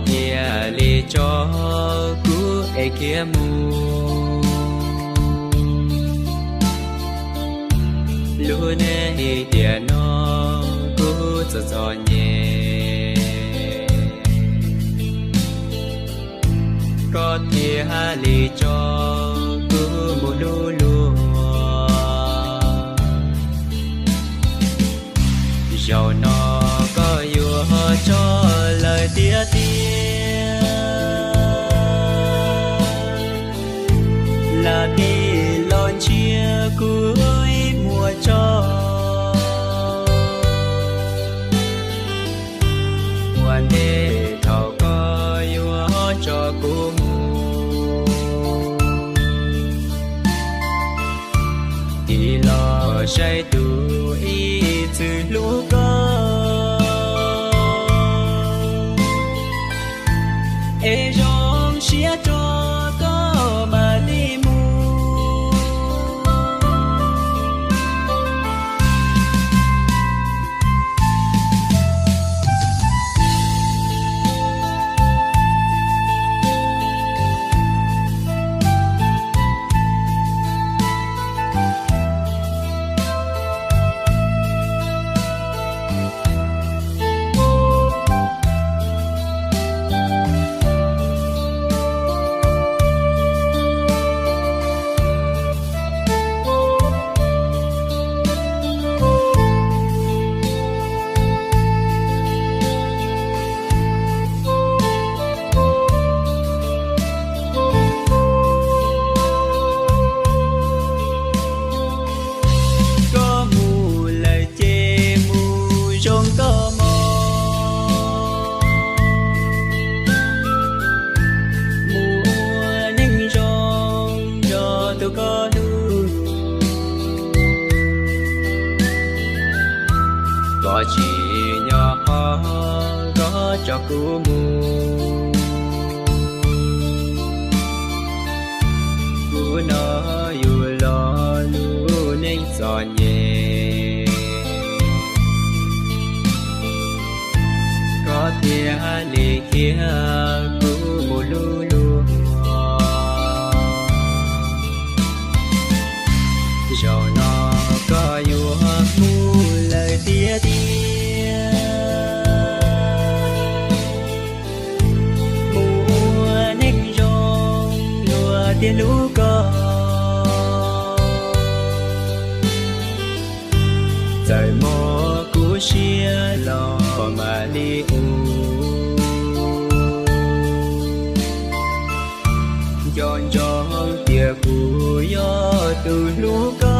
Cia li tso kuv es khiav mus, lub neej tiam no kuv txom txom nyem, koj thiaj li tso kuv mus lub luag. Zaum no koj yuav tso lawm tiag tiag, lam tij los ntshiab kuv ib muag tso. Ua ntej thaum koj yuav tso kuv mus, tig los saib tus ib txwm hlub koj, es zoo siab rau koj mam li mus. Koj mus lawm ces mus zoo koj mog, mus ua neej zoo nrog tus koj hlub. Koj tsim nyog qhov koj tso kuv mus, kuv no yug los lub neej txom nyem, koj thiaj li khiav kuv mus lub luag. Zaum no koj yuav mus lawm tiag tiag, mus ua neej zoo luag thiaj hlub koj. Txawm mob kuv siab los mam li ua, nco ntsoov tias kuv yog tus hlub koj.